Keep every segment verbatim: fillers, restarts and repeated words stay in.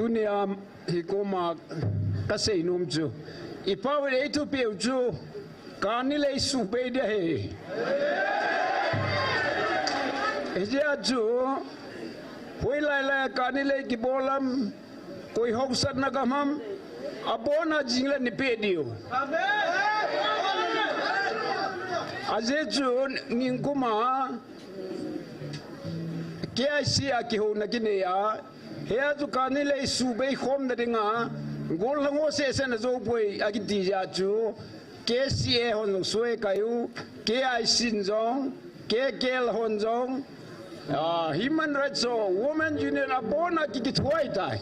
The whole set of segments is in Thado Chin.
Tunia hi koma kasei nom chu, i pau le i thupeh u chu, kani lei subei dia hi. Hijeh a chu, hoilai lai kani lei kibol ham, koi haosatna gam ham, abonna jing le nei peh diu. Ajeh chu, ningkuma K I C a kihouna kinei a, hia chu kani lei subei khomna dinga, gollhang ho sehseh na jou poi akiti jeh a chu, K C A hon jong soi kai u, K I C in jong, K K L hon jong, ah, Human Rights ho, Women Union abonna ki kithuai tai.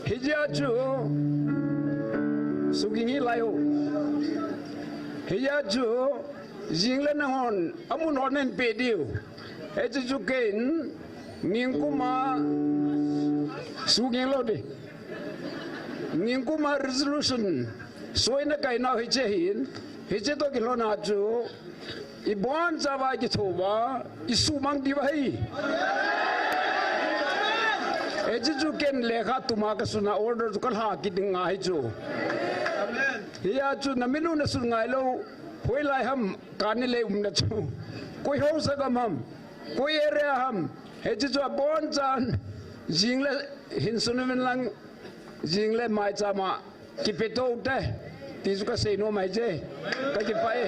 Hijeh a chu, suging hilai u. Hijeh a chu, jing le nanghon, amun hon nei peh diu. Hiche chu keiin, ningkuma, suging lou di. Ningkuma resolution, soina kainau hiche hin, hiche toh kilhona chu, i bonchauva i kithouva, i sumang diu ahi. Hiche chu ken lekha tuma kasuna order chu kalha kit ding ahi chu. Hia chu namin u nasun ngai lou, hoilai ham kani lei umna chu. Koi haosa gam ham, koi area ham, hiche chu abonchan, jing le hin sun uvin lang, jing le maicham a, kipeto ute, ti chu kasei nom ahi je, kakipah e.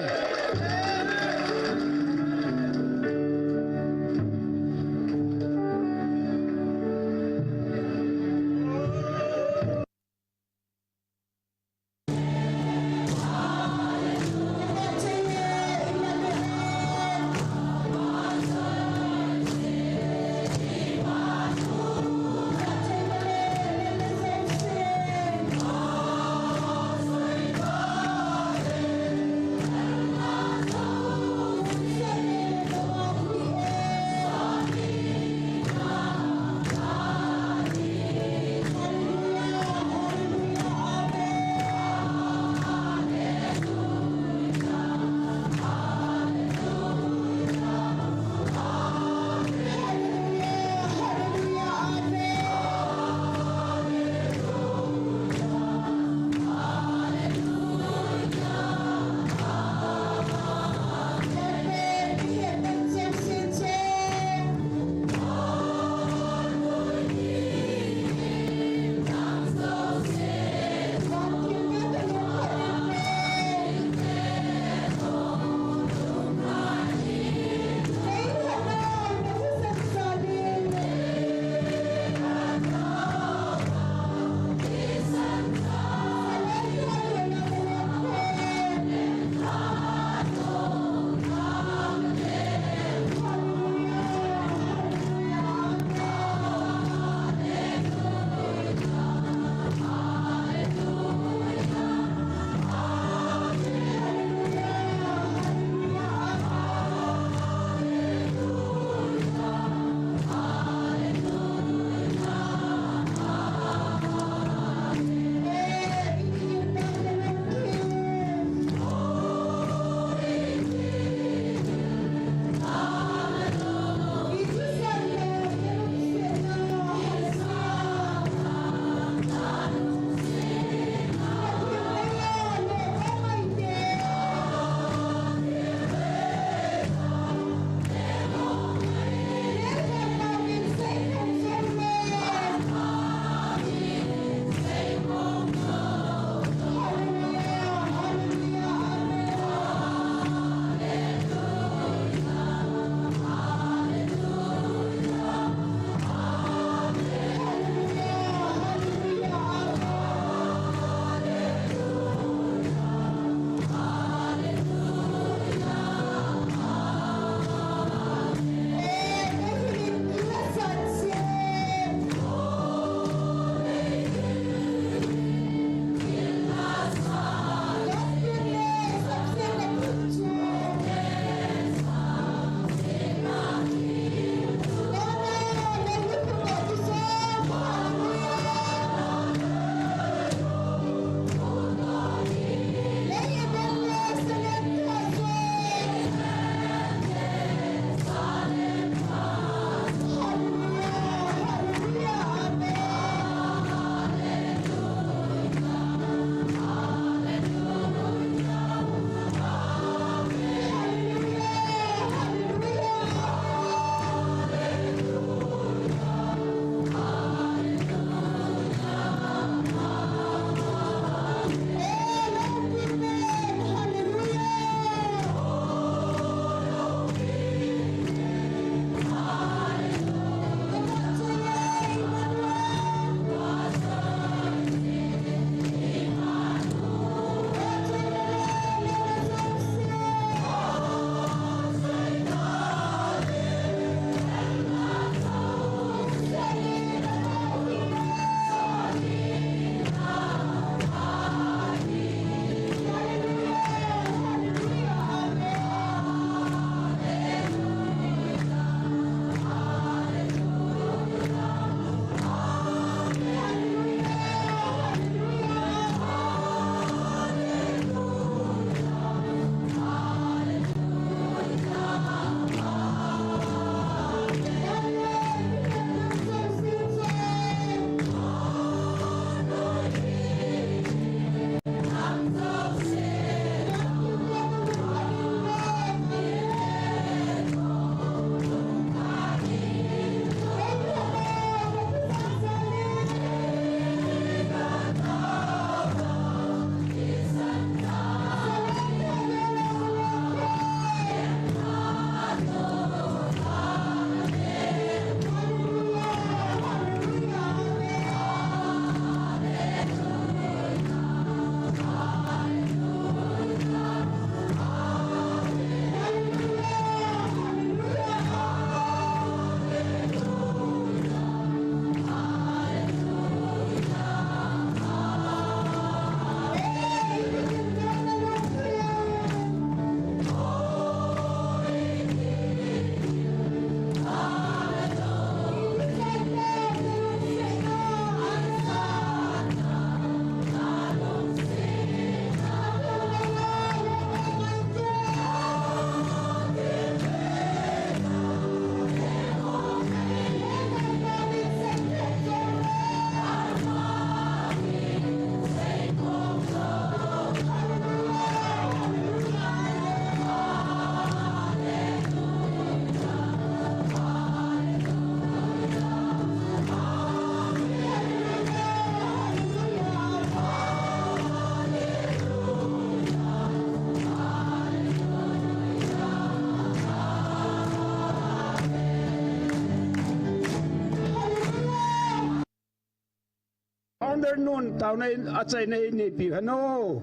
Afternoon, taona in, achaina in neipi hen o.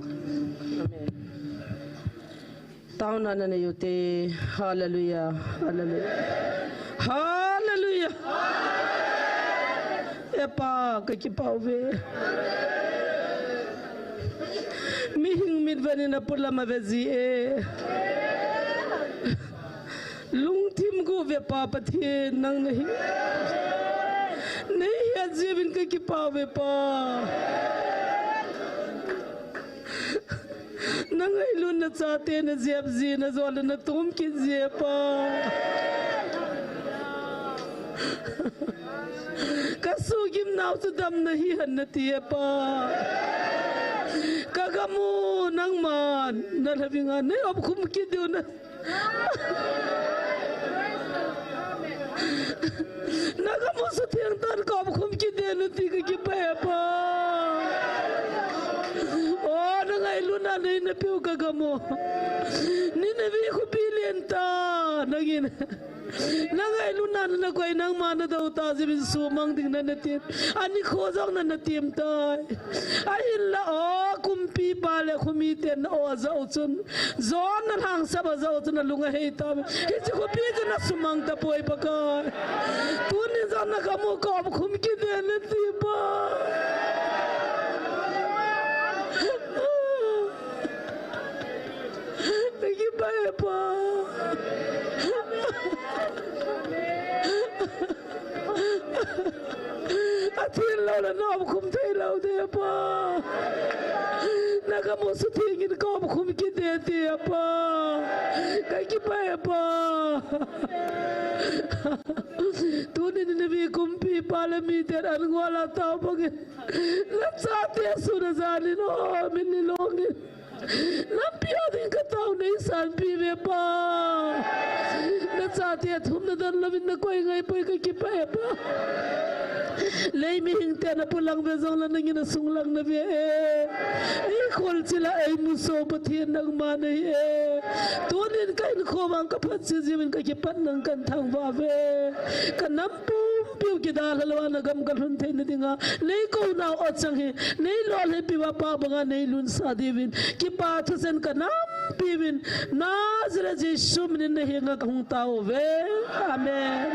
Amen. Taona nanei ute. Hallelujah. Hallelujah. Hallelujah. E Pa, kakipah uve. Mihing mit ven in apulam ave ji e. Lungthim guh ve Pa Pathen, nang nahi. Nei het jiuvin kakipah uve Pa. Na ngailutna chate na jep ji, na jol le na tom kit ji e Pa. Ka sugim nau chu damna hi hen nati e Pa. Ka gam u nangman na lhaving a nei opkhum kit diu na. Na gam u sutheng tah in ka opkhum kit diu nati, kakipah e Pa. O, na ngailutna nei napeh u ka gam u. Nineveh khopi lentah nangin. Na ngailutna na koi, nangma na dou tah jiuvin sumang ding na na tin. Anikho jong na na tem tai. Ahinla o kumpipa le khomiten na o ajah u chun, Jonah lhangsap ajah u chun alung ahei tauve. Hiche khopi chu na sumang tapoi Pakai. Tunin jong na gam u ka opkhum kit diu nati Pa. Kakipah e Pa. Athin lou le na opkhum thei lou de Pa. Na gam u sutheng in ka opkhum kit de ti e Pa. Kakipah e Pa. Tunin Nineveh kumpipa le miten an ngol a tao bangin, na chate sun a jan in o min ni longin. Nampi a ding ka tao nei sanpi uve Pa. Na chate thum na don louvin na koi ngai poi, kakipah e Pa. Lei mihing te na pulang ve jong le nangin na sunglang na ve e. Ei khol chil a ei muso Pathen nangma nahi e. Tunin ka hinkho vang ka phat chil jiuvin ka kipat nang kan thangvah uve. Ka nam pumpi u kidalha lou a na gam ka lhun theina dinga nei kou nau o chang hi, nei lolhinpi uva Pa banga nei lunsah diuvin kipa thusen ka nampi uvin, Nazareth Jesu min in na henga ka hung tao uve. Amen.